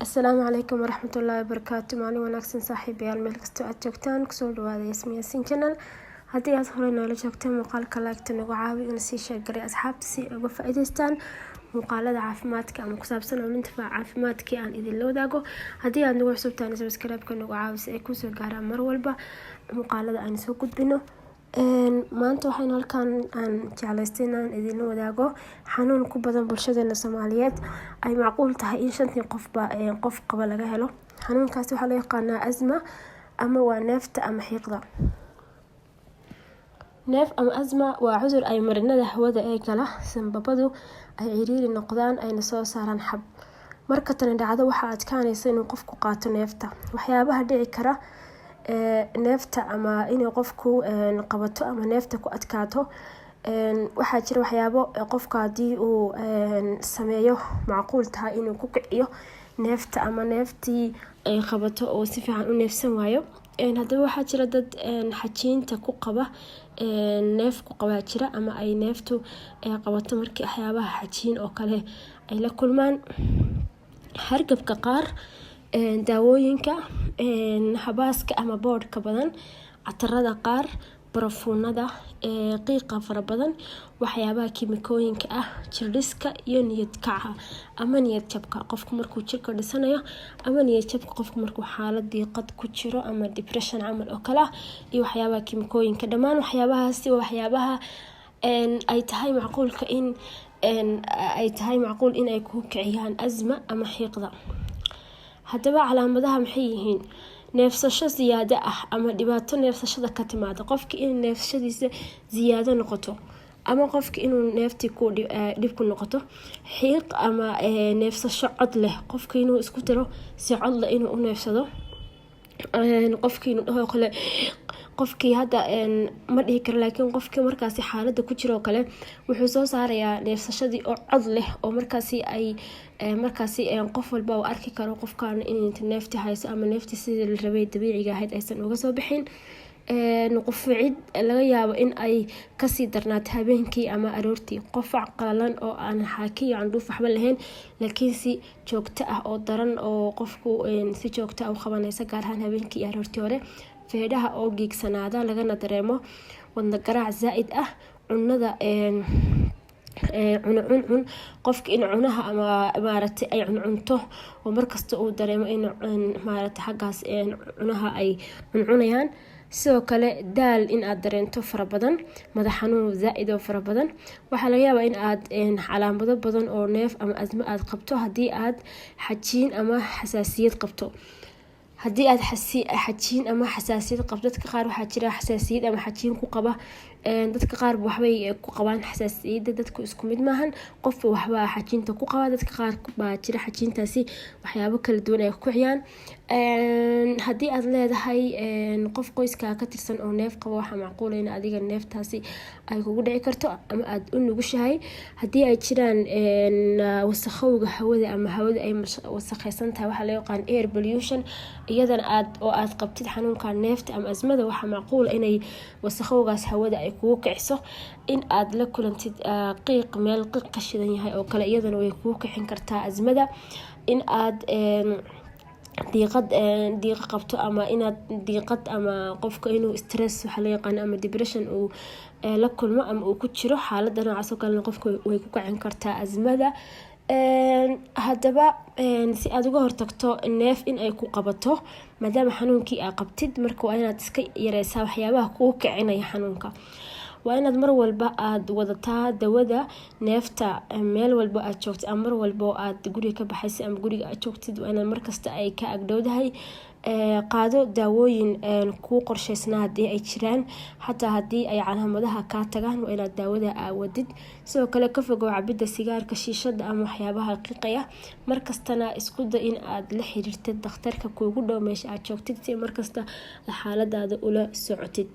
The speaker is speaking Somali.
Asalaamu calaykum waraxmatullaahi wabarakaatu. Maalin wanaagsan, saaxiibayaal, meel kastoo aad joogtaan. Kusoo dhawaada Yasmin Yasin Channel. Haddii aad horey noola joogteen, muuqaalka like-ta nagu caawi una sii share garay asxaabta si ay uga faa'iidaystaan muuqaalada caafimaadka ama ku saabsan culuunta caafimaadkii aan idinla wadaago. Haddii aad nagu cusubtahay, subscribe-ka nagu caawi si ay kusoo gaaraan mar walba muuqaalada aan soo gudbino. Maanta waxaynu halkan aan jeclaystay inaan idinla wadaago xanuun ku badan bulshadeena Soomaaliyeed, ay macquul tahay in shantii qofba qof qaba laga helo. Xanuunkaasi waxaa loo yaqaanaa asthma, ama waa neefta ama xiiqda. Neef ama asthma waa cudur ay marinada hawada ee gala sanbabadu ay ciriiri noqdaan, ayna soo saaraan xab. Marka tani dhacdo, waxaa adkaanaysa inuu qofku qaato neefta. Waxyaabaha dhici kara neefta ama inay qofku qabato ama neefta ku adkaato, waxaa jira waxyaabo qofka haddii uu sameeyo macquul tahay inuu ku kiciyo neefta ama neeftii ay qabato oo si fiican u neefsan waayo. Haddaba waxaa jira dad xajiinta ku qaba, neef ku qabaa jira, ama ay neeftu qabato markii waxyaabaha xajiin oo kale ay la kulmaan: hargabka qaar, daawooyinka, habaaska ama boodhka badan, catarada qaar, barafuunada, qiiqa fara badan, waxyaabaha kiimikooyinka ah, jirdhiska iyo niyad kaca ama niyad jabka, qofku markuu jirka dhisanayo, ama niyad jabka, qofku markuu xaalad diiqad ku jiro ama depression camal oo kale ah, iyo waxyaabaha kiimikooyinka. Dhammaan waxyaabahaasi waa waxyaabaha ay tahay macquulka in ay tahay macquul in ay ku kiciyaan asthma ama xiiqda. Haddaba calaamadaha maxay yihiin? Neefsasho siyaado ah ama dhibaato neefsashada ka timaada, qofka in neefsashadiisa siyaado noqoto ama qofka inuu neeftii ku dhib ku noqoto. Xiiq ama neefsasho cod leh, qofka inuu isku diro si cod leh inuu u neefsado, qofka inuu dhaho kale. Qofkii hadda ma dhihi karo, laakiin qofkii markaasi xaalada ku jiro kale wuxuu soo saarayaa neefsashadii oo cod leh, oo markaasi ay markaasi qof walba uu arki karo qofkan in neefti hayso ama neefti sidii la rabay dabiiciga ahayd aysan uga soo bixin. Qufucid laga yaabo in ay kasii darnaato habeenkii ama aroortii. Qufac qalalan oo aan xaaki iyo candhuuf waxba lahayn, laakiin si joogto ah oo daran, oo qofku si joogto ah u qabanaysa, gaar ahaan habeenkii iyo aroortii hore. Feedhaha oo giigsanaada lagana dareemo. Wadna garaac zaa-id ah. Cunada cuno cuncun, qofka in cunaha ama maaragtay ay cuncunto oo markasta uu dareemo in maaragtay xaggaas cunaha ay cuncunayaan. Sidoo kale daal in aad dareento fara badan, madax xanuun zaa-id oo fara badan. Waxaa laga yaabaa in aad calaamado badan oo neef ama asthma aad qabto haddii aad xajiin ama xasaasiyad qabto. Haddii aad xajiin ama xasaasiyad qabto, dadka qaar waxaa jira xasaasiyad ama xajiin ku qaba. Dadka qaar waxbay ku qabaan xasaasiyada, dadku isku mid maahan, qofba waxbaa xajiinta ku qaba. Dadka qaar baa jira xajiintaasi waxyaabo kala duwan ay ku kiciyaan. Haddii aad leedahay qof qoyskaa ka tirsan oo neef qaba, waxaa macquula in adiga neeftaasi ay kugu dhici karto ama aada u nugushahay. Haddii ay jiraan wasakhowga hawada ama hawada ay wasakheysan tahay, waxaa loo yaqaan air pollution, iyadana aad oo aad qabtid xanuunka neefta ama asthmada, waxaa macquula inay wasakhowgaas hawada ay kugu kiciso. In aad la kulantid qiiq, meel qiiq ka shidan yahay oo kale, iyadana way kugu kicin kartaa asthmada. In aad diiqad diiqa qabto ama inaad diiqad ama qofka inuu stress waxaa loo yaqaano ama depression uu la kulmo ama uu ku jiro, xaalada noocaas oo kalena qofka way ku kicin kartaa asthmada. Haddaba si aad uga hortagto neef in ay ku qabato, maadaama xanuunkii aa qabtid, marka waa inaad iska yareysaa waxyaabaha kugu kicinaya xanuunka. Waa inaad mar walba aada wadataa dawada neefta meel walba aad joogtid, ama mar walba oo aad guriga ka baxaysid ama guriga aad joogtid, waa inaad markasta ay ka agdhowdahay. Qaado daawooyin kuu qorsheysnaa haddii ay jiraan, xataa haddii ay calaamadaha kaa tagaan waa inaad daawada aawadid. Sidoo kale ka fogow cabida sigaarka, shiishada ama waxyaabaha qiiqaya. Markastana isku day in aad la xiriirtid dhakhtarka kuugu dhow meesha aad joogtid, si markasta xaaladaada ula socotid.